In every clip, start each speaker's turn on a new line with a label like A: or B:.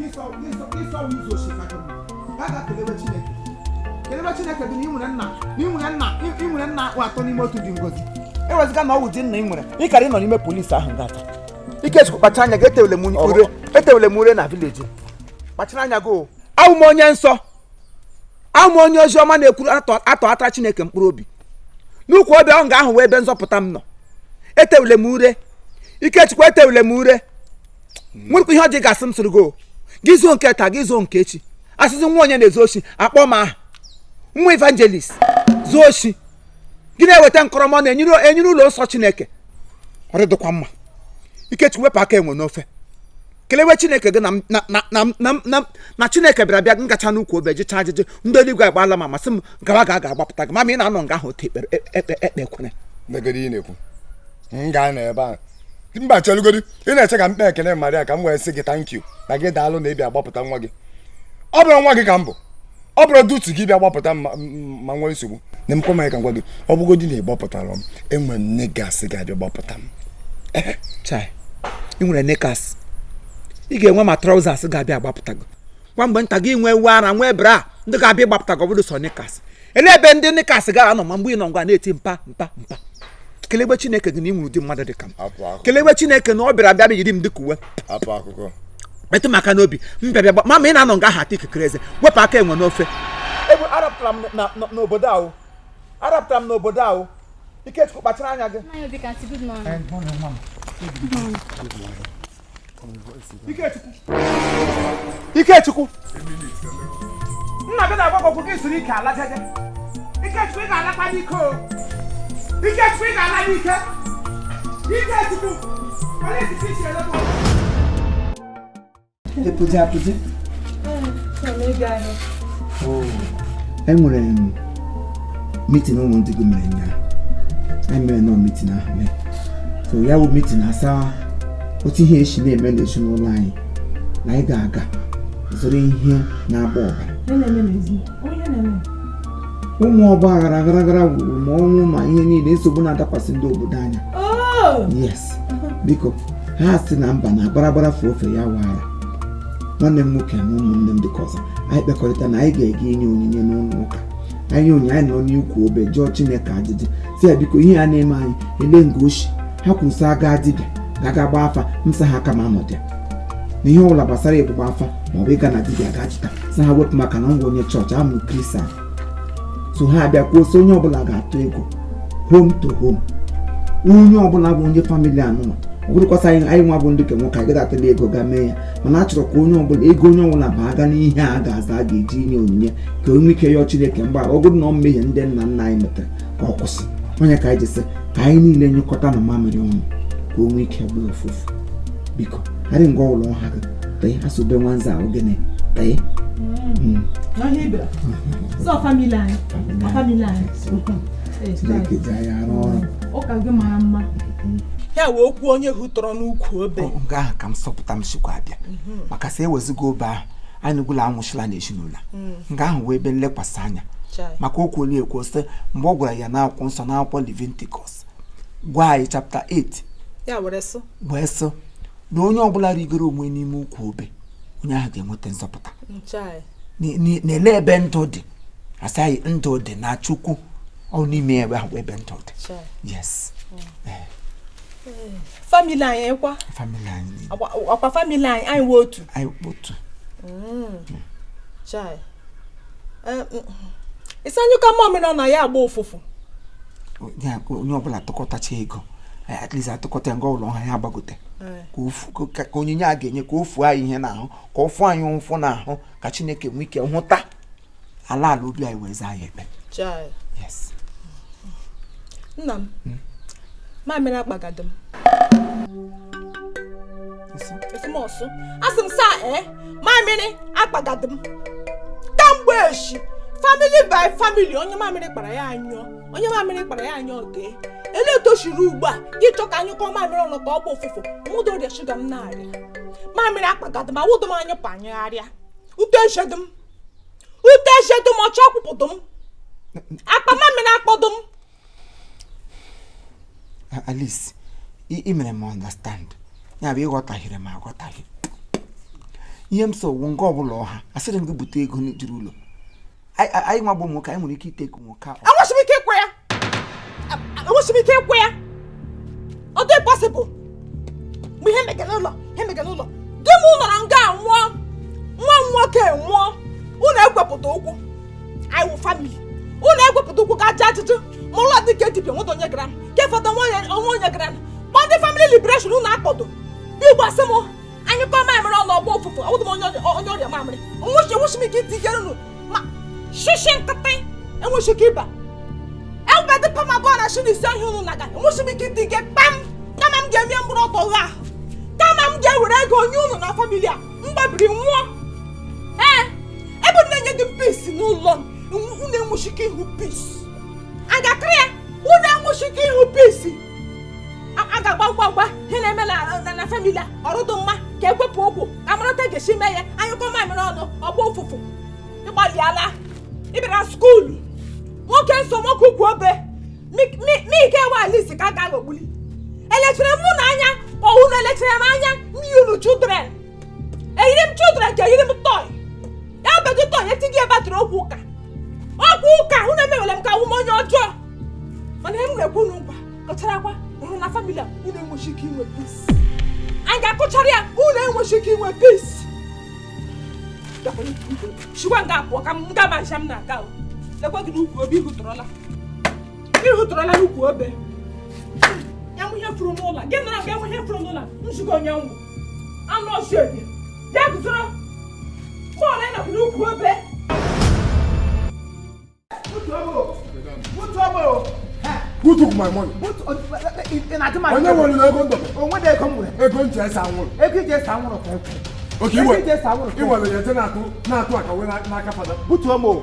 A: Gị sọ izu oshi ka gị mma. Gaa ga kelewe Chineke, kelewe Chineke gị na ị nwere nna, na ị nwere nna, ị nwere nna atọ n'ime otu dị ngozi. Ewezụga na ọ wụ di nna ị nwere, ị kara ịnọ n'ime polisi ahụ gata. Ikechukwu, kpacha anya gị. Etewele m ure, etewele m ure na village. Kpachara anya gị o. Awụ m onye nsọ, awụ m onye ozi ọma na-ekwuru atọ atọ ata Chineke mkpụrụ obi n'ukwu obi ahụ ga-ahụ wee ebe nzọpụta m nọ. Etewule m ure, Ikechukwu, etewule m ure. Nwekwa ihe ọjị gasị m sịrị gị o. Gị zuo nke taa, gị zuo nke echi, asịsị nwa onye na-ezu oshi, akpọ m aha nwa evangelist zuo oshi. Gị na-eweta nkọrọmọ na-enyere enyere ụlọ nsọ Chineke. Ọ dịdịkwa mma. Ikechukwu, wepụ aka enwe n'ofe. Kelewe Chineke gị na na na na na na na Chineke bịara bịa ngacha n'ukwu obe jụcha ajụjụ. Ndị eluigwe agbaala m amasị m gawa ga ga-agbapụta gị. Mama, ị na-anọ nga ahụ otu ekpere ekpe ekpe ekwere.
B: Negodi, ị na-ekwu m ga-anọ ebe ahụ? Mba, chelugodi. Ị na-eche ka m kpee ekele Maria ka m wee sị gị thank you na gị daalụ na ịbịa gbapụta nwa gị? Ọ bụrụ nwa gị ka m bụ, ọ bụrụ dutu gị bịa gbapụta m ma nwee nsogbu na m kwama ka m gwa gị, ọ bụgodi na ị gbapụtara m, enwere m niggas ga-abịa gbapụta m.
A: Chai, ị nwere knickers, ị ga-enwe ma trousers ga-abịa agbapụta gị. Kwa mgbe nta gị nwee uwe ara, nwee bra, ndị ga-abịa ịgbapụta gị. Ọ bụrụ sọ knickers, elee ebe ndị knickers ga-anọ ma mgbe ị nọ ngwa na-eti mpa mpa mpa? Kelegbe Chineke gị na ị nwere ụdị mmadụ dị ka m.
B: Apụ akụkọ.
A: Kelegbe Chineke na ọ bịara bịa yiri m dịka uwe.
B: Apụ akụkọ.
A: Metụ m aka n'obi m bịa bịa mama, ị na-anọ nga ahụ ata ikikere eze. Wepụ aka enwe n'ofe. Ebe arapụtara m n'obodo ahụ, arapụtara m n'obodo ahụ. Ikechukwu, kpachara anya gị.
C: Nna Obi kasị, good morning.
A: Ikechukwu, Ikechukwu, nna gị na-agwa gị okwu, gị siri ike ala jeje. Ikechukwu, ị ga-alakwa n'ike o. Ikechukwu, ị ga-ala n'ike. Ikechukwu, onye etiti isi elebe epụje apụje. Enwere m meeting ụmụ ndị gị mere nyaa. Anyị mere nọ meeting ahụ mee, so ya bụ meeting asa otu ihe esi na-eme n'ezinụlọ anyị na anyị ga-aga zụrụ ihe na-agba ọbara. Ụmụ ọgba aghara aghara aghara wuru ma ọnwụ ma ihe niile, nsogbu na-adakwasị ndị obodo anya. Yes, biko, ha si na mba na gbaragbara fụ ofe ya wara. Nwanne m nwoke na ụmụnne m dịka ọzọ, anyị kpekọrịta na anyị ga-ega inye onyinye n'ụlọ ụka anyị. Onyinye anyị nọ n'ikwu obe jụọ Chineke ajụjụ, si ya biko, ihe a na-eme anyị ele nga oshi. Ha kwuru sị aga dibịa ga-aga gbaa afa. M sị ha aka ma anọdụ ya na ihe ọbụla gbasara ịgbụgba afa maọbụ ịga na dibịa ga jụta, sị ha wepụ, maka na m bụ onye chọọchị amụ Christian. So ha abịa kwuo sị onye ọbụla ga-atụ ego home to home, onye ọbụla bụ onye family anụnwa. Ọ bụrụkwasị anyị, anyị nwa bụ ndị nke nwoke agaghị atụla ego ga mee ya, mana a chọrọ ka onye ọbụla ego onye ọbụla ba aga n'ihe a ga-aza a ga-eji inye onyinye ka onwe ike yọọ Chineke mgbaghara, ọ bụrụ na ọ mmehie ndị nna nna anyị metere, ka ọ kwụsị. Onye ka anyị ji sị ka anyị niile nyụkọta na mamịrị ọnụ ka o nwee ike gbaa ụfụfụ. Biko, adị ngwa ụlọ ọha gị tee asụbe nwanza ahụ gịnị tee.
D: N'ọhịa ibera. Sọ family anyị. Family anyị. Ee,
A: Chineke ji anyị arụ ọrụ.
D: Ụka gị mara mma. Ya wee okwu onye hụtọrọ n'ukwu obe.
A: Nga ahụ ka m sọpụta m sikwa abịa, maka sị eweziga obe ahụ anyị gwụla anwụchila n'ezinụlọ a. Nga ahụ wee ebe nlekwasị anya.
D: Chai.
A: Maka okwu onye ekwu sị mgbe ọ gwara ya n'akwụkwọ nsọ, n'akwụkwọ Leviticus, gwa anyị chapter 8.
D: Ya were sụ.
A: Wee sị na onye ọbụla rigoro onwe n'ime ukwu obe, onye ahụ ga-enweta nzọpụta.
D: Chai.
A: Na-ele ebe ndụ dị, asị anyị ndụ dị na Chukwu, ọ n'ime ebe ahụ bụ ebe ndụ dị.
D: Chai.
A: Yes.
D: Family anyị kwa.
A: Family anyị niile.
D: Ọkwa family anyị, anyị wee otu.
A: Anyị otu.
D: Chai. Ịsị anyụka mamịrị ọ na ya agba ụfụfụ.
A: Ya, onye ọbụla tụkọtacha ego, at least atụkọta nga ụlọ ha ya agbagote ka onyinye a ga-enye ka o fuo anyị ihe n'ahụ, ka ọ fụọ anyị ụfụ n'ahụ, ka Chineke nwee ike hụta ala ala obi anyị wee zaa anyị ekpe.
D: Chai.
A: Yes.
D: Nna m, mamịrị akpagado m.
A: Isi?
D: Esi m ọsụ. Asị m saa ee, mamịrị akpagado m. Kamgbe echi, family by family, onye mamịrị kpara ya anyụọ, onye mamịrị kpara ya anyụọ gee. Ele etu o shiri ugbu a gị chọ ka anyụkọ mamịrị ọnụ ka ọ gba ụfụfụ, nwụdo ọrịa shuga m na-arịa. Mamịrị akpagado m, awụdo m anyụpụ anyụgharịa. Ute echedo m. Ute echedo m, ọchọ ọkwụpụdo m. Akpa mamịrị akpọdo m.
A: Alice, ị mere m understand. Ya bụ ịghọtahiere m aghọtaghị. Ihe m sọ wụ nga ọbụla ọha asịrị m gị bute ego juru ụlọ. Anyị nwa bụ ụmụ nwoke, anyị nwere ike ite nwoke ahụ.
D: Enweghị m ike ịkwụ ya, enweghị m ike ịkwụ ya. Ọ dị possible mgbe ihe mege n'ụlọ, ihe mege n'ụlọ. Di m nọrọ nga nwụọ, nwa m nwoke nwụọ, unu egwepụta ụkwụ. Anyị wụ family, unu egwepụta ụkwụ ga-aja ajụjụ ma ụlọ dị ka edibia nweta onye gara m ka efọdụ onwe onye gara m. Kpọọ ndị family liberation unu akpọdo bigbo asị m anyị kọọ mamịrị ọnụ ọgba ụfụfụ. Awụdị m onye ọrịa mamịrị. Enweghị m ike itigere unu ma shishi nkịtị. Enweghị ike ịba ebe dị pama bọọ na shi n'isi ọhịa unu naga. Enweghị m ike itige kpam. Kama m ga-eme mkpụrụ ọtọ gha ahụ, kama m ga-ewere ego onye unu na family a mgbabiri nwụọ. Ee, ebe m na-enye gị peace n'ụlọ unu enweghị ike ịhụ peace. A ga-akịrị ya, unu enweghị ike ịhụ peace. A ga-agba ngwa ngwa ihe na-eme na family a ọrụdụ mma ka ekwepụ ụkwụ ka marata ga-esi mee ya. Anyụkọ mamịrị ọnụ ọgba ụfụfụ. Ịgbalịala ịbịara school nwoke nso nwoke ukwu obe mike walisi ka a ga-aghọgbuli. Elechere m na anya ọhụ na elechere m anya m unu children. Eyiri m children ka eyiri m toy ya bedu toy etinye ya batrị okwu ụka okwu ụka. Unu emewere m ka awụ m onye ọjọọ, mana ihe m na-ekwu unu ngwa kọcharakwa hụrụ na family a unu enweghị ike inwe peace. Anyị ga-akụchara ya, unu enweghị ike inwe peace. Shikwa nga apụọ ka m ga ma njem na-aga o. Lekwa gị n'ukwu obe, ihutụrụla ihutụrụla n'ukwu obe ya. Nwe ihe furu n'ụlọ gị nọrọ nga, enwe ihe furu n'ụlọ nzukọ onye nwụ anụ ọzọ ebi ya guzoro bọọlụ anyị nọkwa n'ukwu obe.
B: Who took my money? Onye nwere ego ndọba?
A: Onwe dị ego m nwere.
B: Ego nche ese anwụrụ.
A: Ego iji ese anwụrụ ka ekwe.
B: Okay,
A: Ego iji ese anwụrụ ka
B: i were ya je na-atụ na-atụ akawe n'aka fada.
A: Butuo m o.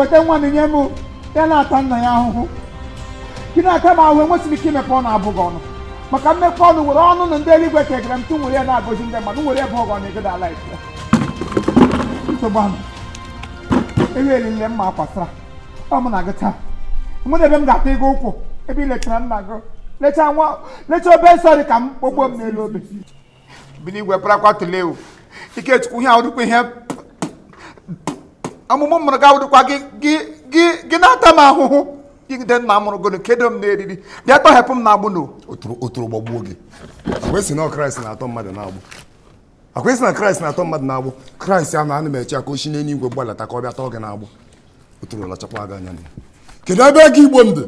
A: Weta nwa m nye m ya na-ata nna ya ahụhụ. Gị na-ata m ahụhụ, enwesịghị m ike imepe ọnụ abụghị ọnụ maka mmepe ọnụ were ọnụ na ndị eluigwe kegara m tụ nwere ya na-agọzi ndị mmadụ nwere ebe ọgọ na egodo ala ise nsogbu ahụ ebe elile mma akwasara ọ mụ na gị taa. Enwere ebe m ga-ata ego ụkwụ ebe ilechara nna gị lechaa nwa lechaa obe nsọ dị ka m kpọgbuo m n'elu obe bili igwe parakwa tụlee o. Ikechukwu, ihe ahụ ihe ọmụmụ mụrụ gị awụdịkwa gị gị gị gị na-ata m ahụhụ gịgide nna mụrụ gị kedo m n'eriri bịa tọhepụ m n'agbụ no.
B: Oturu gbagbuo gị. Akwesị na Kraịst na-atọ mmadụ n'agbụ. Akwesị na Kraịst na-atọ mmadụ n'agbụ. Kraịst ahụ ana m eche ya ka o si n'eluigwe gbadata ka ọ bịa tọọ gị n'agbụ. Oturu lachakwa gị anya na. Kedu ebe ego Igbo m dị?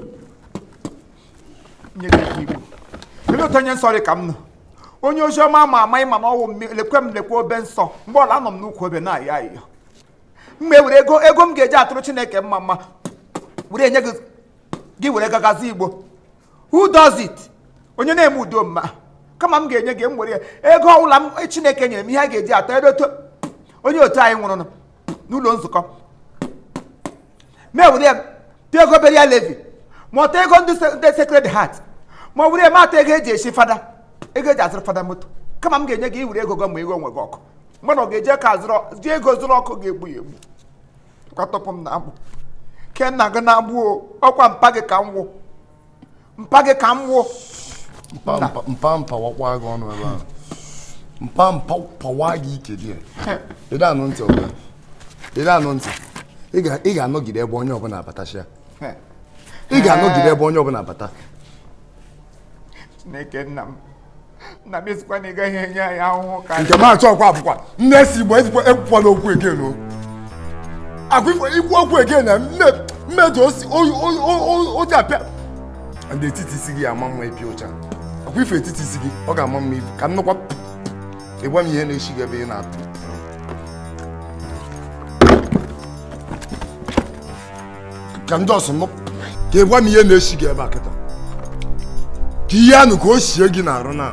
A: Nye gị ego Igbo. Kedu otu onye nsọ dị ka m nọ? Onye ozi ọma ama ama ịma na ọwụ m lekwe m lekwe obe nsọ mgbe ọla anọ m n'ukwu obe na-ayọ ayọ. M were ego ego m ga-eji atụrụ Chineke mma mma were enye gị gị were gagazi Igbo. Who does it? Onye na-eme udo mma kama m ga-enye gị m were ya ego ọbụla m Chineke nyere m ihe a ga-eji atọ edoto Onye otu anyị nwụrụ n'ụlọ nzukọ, ma ewere ya tụọ ego burial levy, ma ọ tụọ ego ndị Sacred Heart, ma ọ were ya ma atụ ego eji eshi fada, ego eji azụrụ fada moto. Kama m ga-enye gị, iwere ego gị ma ego onwe gị ọkụ, mana ọ ga-eji ka azụrụ ji ego zụrụ ọkụ ga-egbu ya egbu. Kwatọpụ m na agbụ ke nna gị na-agbụ o. Ọkwa mpa gị ka m wụ, mpa gị ka m wụ.
B: Mpa mpa mpa mpa, wakwa gị ọnụ ebe ahụ. Mpa mpa pawa gị ike dị ya. Ị da anụ ntị ọbụla, ị da anụ ntị. Ị ga-anọgide ebe onye ọbụla abatachia. Ị ga-anọgide ebe onye ọbụla abata.
A: Chineke nna m, nna m, esikwa na ị gaghị enye anyị ahụhụ ka
B: Nke m achọ ọkwa abụkwa nne si Igbo ezigbo. Ekwukwana okwu again o. Akwa ikwu okwu again na mmejọ osi oji apịa ndị etiti isi gị ama mma ịpịa ụcha. Akwa ife etiti isi gị, ọ ga-ama mma ibu ka m nụkwa. Ịgwa m ihe na-eshi gị ebe ị na-atụ ka ndị ọsọ nụ, ka ị gwa m ihe na-eshi gị ebe a kịta, ka ihe anụ ka o sie gị n'arụ na.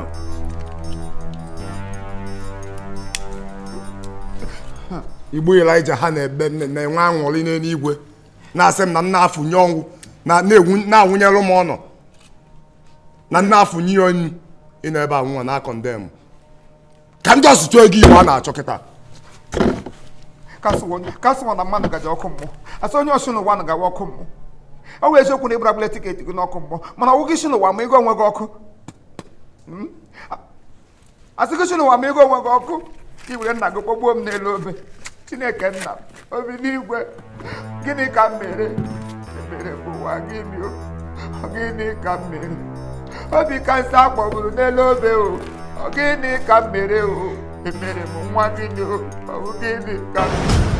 B: Igbo Elija ha na-ebe na-enwe aṅụrị n'eluigwe, na-asị m na m na-afụnye ọnwụ na-awụnyelụ m ọnọ na m na-afụnye ya onyu. Ị nọ ebe a nwa na-akọ ndem ka ndị ọsụ chọọ ego Igbo a na-achọ kịta.
A: Kasụwa na mmadụ gaji ọkụ mmụọ, asị onye ọsụ n'ụwa na gawa ọkụ mmụọ. Ọ wụ eziokwu na ịgbara ticket gị n'ọkụ mmụọ, mana ọwụ gị si n'ụwa ma ego onwe gị ọkụ. Asị gị si n'ụwa ma ego onwe gị ọkụ, ka i were nna gị kpọgbuo m n'elu obe. Chineke nna m, obi n'igwe, gịnị ka m mere? Emere m ụwa gịnị o? Gịnị ka m mere? Obi ka nsị akpọgburu n'elu obe o. Ọ gịnị ka m mere o? Emere m nwa gịnị o? Ọ bụ gịnị ka m mere?